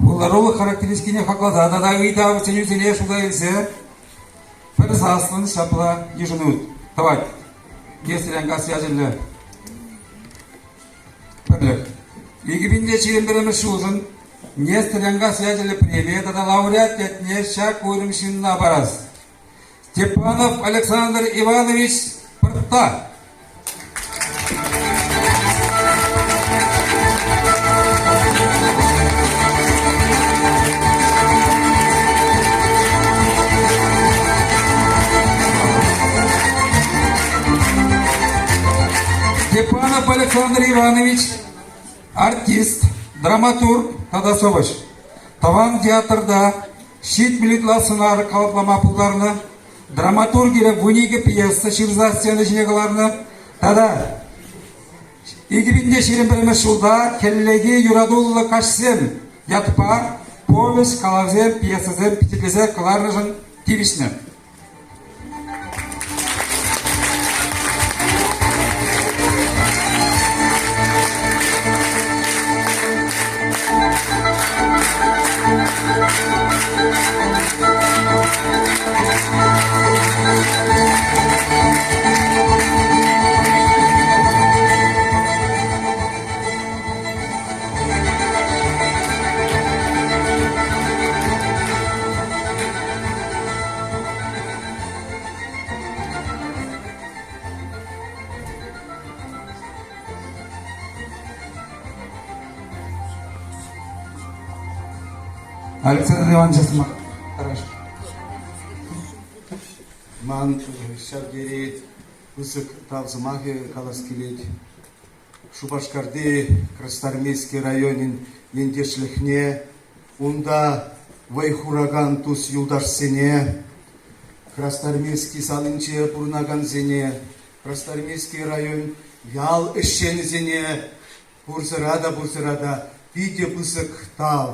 Пултарулӑх характеристикине хакласа тата ыйтав сӗнӳсене шута илсе пӗр саслӑн ҫапла йышӑну тӑвать Нестеренкас ячӗллӗ пӗрлӗх. 2021 ҫулшӑн Нестеренкас ячӗллӗ премие тата лауреат ятне ҫак уйрӑм ҫынна парас. Степанов Александр Иванович Пӑртта. Степанов Александр Иванович артист, драматург тата сӑвӑҫ. Тӑван театрта 70 ытла сӑнар калӑплама пултарнӑ, драматургире 12 пьеса ҫырса сцена ҫине кӑларнӑ тата 2021 ҫулта Хӗллехи юратуллӑ каҫсем ятпа повесть, калавсем, пьесӑсем пичетлесе кӑларнӑшӑн тивӗҫнӗ. Александр Иванович сӑмах Ман ҫав тери пысӑк тав сӑмахӗ калас килет. Шупашкарти Красноармейски районӗн ентешлӗхне, унта вӑй хуракан тус-юлташсене, Красноармейски салинче пурӑнакансене, Красноармейски район ял ӗҫченӗсене пурсӑра та пурсӑра та питӗ пысӑк тав.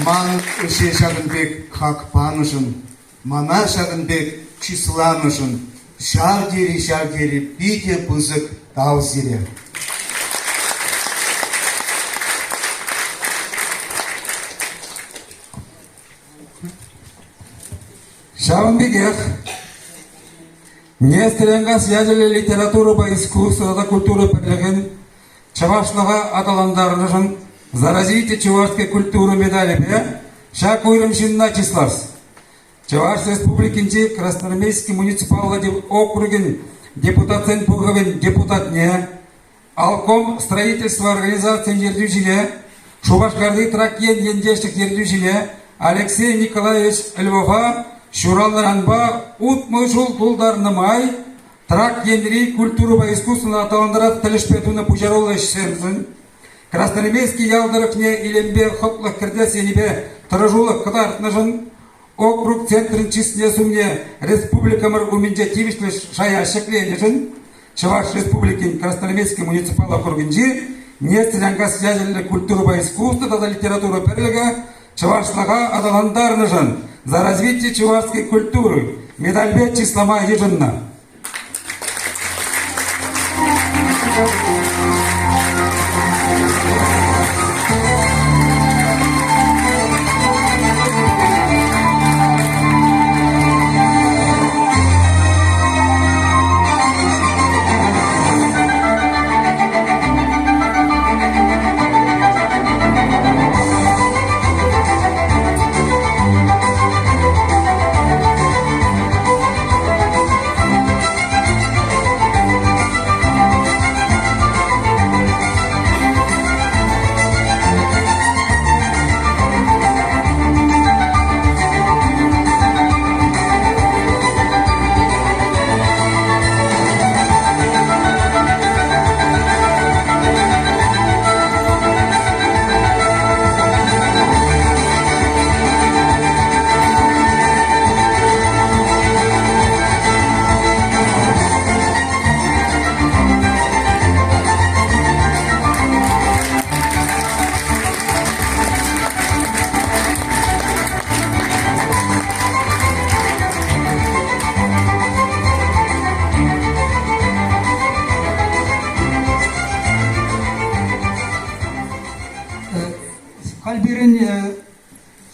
Ман ӗҫе ҫакӑн пек хак панӑшӑн, мана ҫакӑн пек чысланӑшӑн ҫав тери, ҫав тери питӗ пысӑк тав сире. Ҫавӑн пекех Нестеренкас ячӗллӗ литературӑпа искусство тата культура пӗрлӗхӗн чӑвашлӑха аталантарнӑшӑн «За развитие чувашской культуры» медалӗпе ҫак уйрӑм ҫынна чыслас. Чӑваш Республикинчи Красноармейски муниципаллӑ округӗн депутатсен пухӑвӗн депутатне, Алком строительство организацийӗн ертӳҫине, Шупашкарти Трак ен ентешлӗх ертӳҫине Алексей Николаевич Львова ҫуралнӑранпа 60 ҫул тултарнӑ май Трак енри культурӑпа искусствӑна аталантарас тӗлӗшпе тунӑ пуҫаруллӑ ӗҫсемшӗн Красноармейски ял тӑрӑхне илемпе хӑтлӑх кӗртес енӗпе тӑрӑшулӑх кӑтартнӑшӑн округ центрӗн чысне-сумне республикӑмӑр умӗнче тивӗҫлӗ шая ҫӗкленӗшӗн Чӑваш Республикин Красноармейски муниципаллӑ округӗнчи Нестеренкас ячӗллӗ культурӑпа искусство тата литература пӗрлӗхӗ чӑвашлӑха аталантарнӑшӑн «За развитие чувашской культуры» медальпе чыслама йышӑннӑ. Халь пирӗн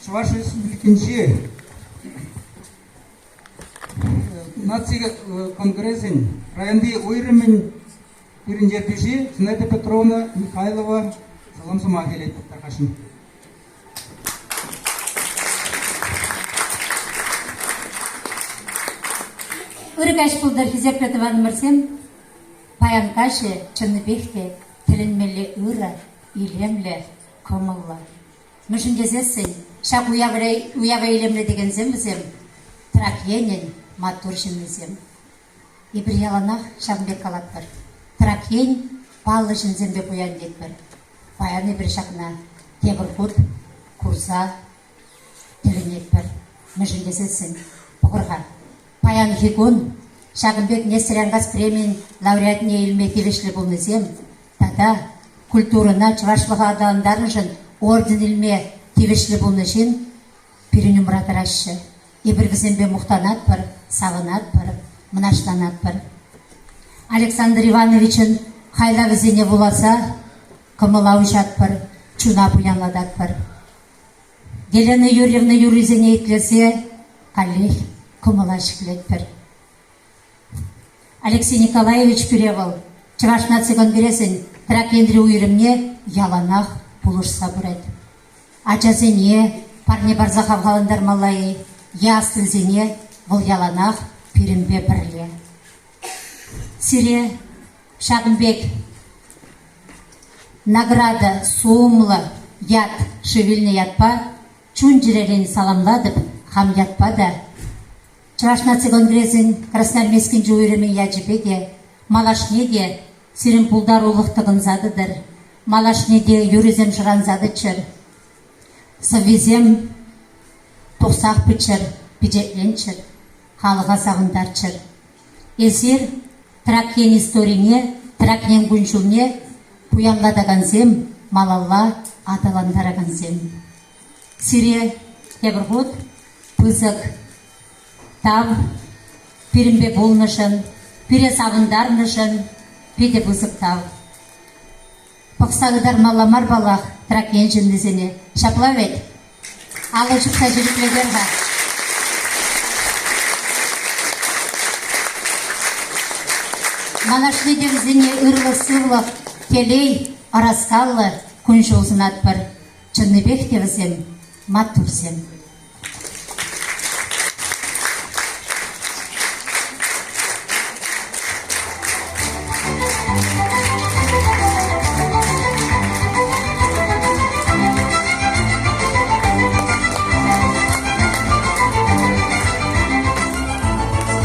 Чӑваш Республикинчи Наци конгресӗн районти уйрӑмӗн пирӗн ертӳҫи Зинаида Петровна Михайлова салам сӑмахӗ илет тархасшӑн. Ырӑ каҫ пултӑр, хисеплӗ тӑванӑмӑрсем! Паян каҫӗ чӑннипех те тӗлӗнмелле ырӑ, илемлӗ, кӑмӑллӑ. Мӗншӗн тесессӗн ҫак уява илемлетекенсем вӗсем Трак енӗн маттур ҫыннисем. Эпир яланах ҫавӑн пек калатпӑр. Трак ен паллӑ ҫынсемпе пуян тетпӗр. Паян эпир ҫакна тепӗр хут курса тӗлӗнетпӗр. Мӗншӗн тесессӗн, пӑхӑр-ха, паянхи кун ҫакӑн пек Нестер Янкас премийӗн лауреатне илме тивӗҫлӗ пулнисем тата культурӑна, чӑвашлӑха аталантарнӑшӑн орден илме тивӗҫлӗ пулнӑ ҫын пирӗн умра тӑраҫҫӗ. Эпир вӗсемпе мухтанатпӑр, савӑнатпӑр, мӑнаҫланатпӑр. Александр Ивановичӑн хайлавӗсене вуласа кӑмӑла уҫатпӑр, чуна пуянлататпӑр. Елена Юрьевна юррисене итлесе каллех кӑмӑла ҫӗклетпӗр. Алексей Николаевич пире вӑл Чӑваш наци конгресӗн Трак енри уйрӑмне яланах пулӑшса пырать. Ачасене парне парса хавхалантармалла-и е аслисене вӑл яланах пирӗнпе пӗрле. Сире ҫакӑн пек награда сумлӑ ят шыв илнӗ ятпа чун-чӗререн саламлатӑп хам ятпа та Чӑваш наци конгресӗн Красноармейскинчи уйрӑмӗн ячӗпе те малашне те сирӗн пултарулӑх тӑкӑнса тӑтӑр, малашне те юрӑсем шӑранса тӑччӑр, сӑввисем тухсах пыччӑр, пичетленччӗр, халӑха савӑнтарччӑр. Эсир Трак ен историне, Трак ен кун-ҫулне пуянлатакансем, малалла аталантаракансем. Сире тепӗр хут пысӑк тав пирӗнпе пулнӑшӑн, пире савӑнтарнӑшӑн питӗ пысӑк тав. Пӑхса ытармалла мар паллах Трак ен ҫыннисене. Ҫапла вӗт? Алӑ ҫупса ҫирӗплетер-ха. Малашне те вӗсене ырлӑх-сывлӑх, телей, ӑраскаллӑ кун-ҫул сунатпӑр. Чӑннипех те вӗсем маттурсем.